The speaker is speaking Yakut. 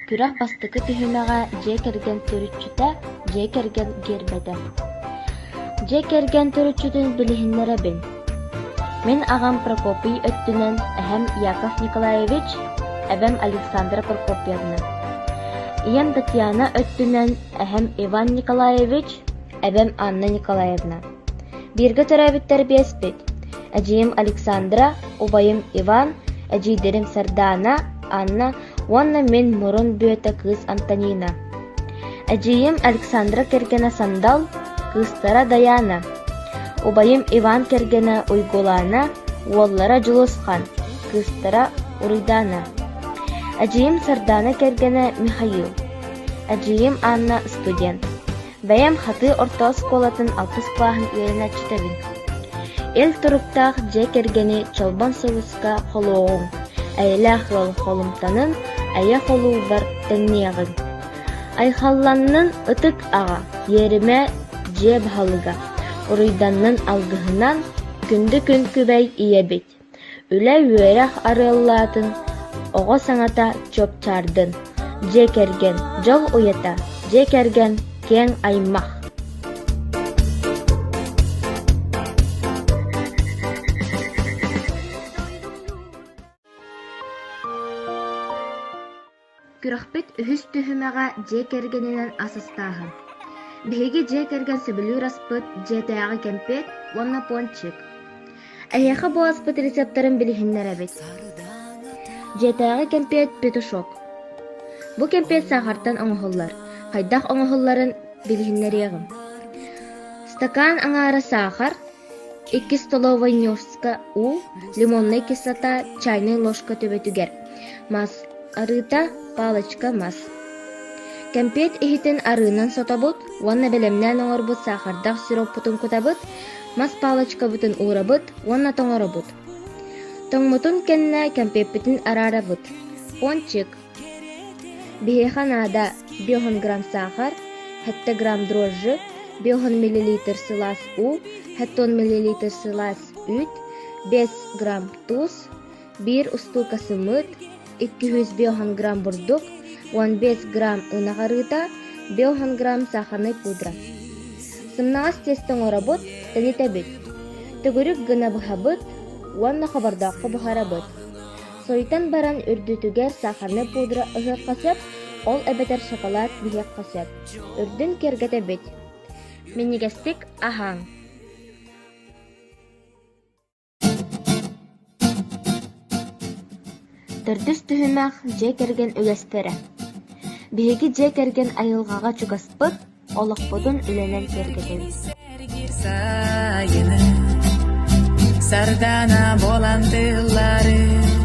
Күрэх бастакы түһүмэҕэ дьиэ кэргэн төрүччүтэ, дьиэ кэргэн гиэрбэтэ. Дьиэ кэргэн төрүччүтүн билиһиннэрэбин. Мин аҕам Прокопий өттүнэн эһэм Яков Николаевич, эбэм Александра Прокопьевна. Ийэм Татьяна өттүнэн эһэм Иван Николаевич, эбэм Анна Николаевна. Бииргэ төрөөбүттэр биэспит: эдьиийим Александра, убайым Иван, эдьиийдэрим Сардаана, Анна уонна мин мурун бүөтэ кыыс Антонина. Эдьиийим Александра кэргэнэ Сандал, кыыстара Дайаана, убайым Иван кэргэнэ Уйгулаана, уоллара Дьулусхан, кыыстара Уруйдаана. Эдьиийим Сардаана кэргэнэ Михаил. Эдьиийим Анна студент. Бэйэм Хатыы орто оскуолатын алтыс кылааһын үөрэнээччитэбин. Ил туруктаах дьиэ кэргэни Чолбон сулуска холуоҕуҥ, эйэлээх ыал холумтанын, эйэ холуубар тэҥниэҕиҥ. Айхалланнын ытык аҕа, иэримэ дьиэ баһылыга, уруйданнын алгыһынан, күндү күн күбэй ийэбит. Үлэ-үөрэх арыаллаатын, оҕо саҥата чуопчаардын, дьиэ кэргэн дьол уйата, дьиэ кэргэн киэҥ аймах. Күрэхпит үһүс түһүмэҕэ дьиэ кэргэнинэн ас астааһын. Биһиги дьиэ кэргэн сөбүлүүр аспыт дьиэтээҕи кэмпиэт уонна пончик. Эһиэхэ бу аспыт рецептарын билиһиннэрэбит. Дьиэтээҕи кэмпиэт петушок. Бу кэмпиэт саахартан оҥоһуллар. Хайдах оҥоһулларын билиһиннэриэҕим. Стакан аҥаара саахар, Икки столовай ньуоска уу, лимоннай кислота чайнай ложка төбөтүгэр, мас арыыта, палочка мас. Кэмпиэт иһитин арыынан сотобут уонна бэлэмнээн оҥорбут саахардаах сироппутун кутабыт, мас палочкабытын уурабыт уонна тоҥоробут. Тоҥмутун кэннэ кэмпиэппитин араарабыт. Пончик Биһиэхэ наада 5 грамм саахар, 7 грамм дрожжи, 5 миллилитр сылаас уу, 70 миллилитр сылаас үүт, 5 грамм туус, 1 устуука сымыыт, 205 грамм бурдук, 15 грамм ынах арыыта, 5 грамм сахарнай пудра. Сымнаҕас тиэстэ оҥоробут, тэнитэбит. Төгүрүк гына быһабыт уонна хобордооххо буһарабыт. Сойутан баран үрдүтүгэр сахарнай пудра ыһыахха сөп, ол эбэтэр шоколад биһиэххэ сөп. Үрдүн киэргэтэбит. Минньигэстик аһааҥ. Төрдүс түһүмэх дьиэ кэргэн үгэстэрэ. Биһиги дьиэ кэргэн айылҕаҕа чугаспыт, олохпутун үлэнэн киэргэтэбит. Сардаана буолан тыллары.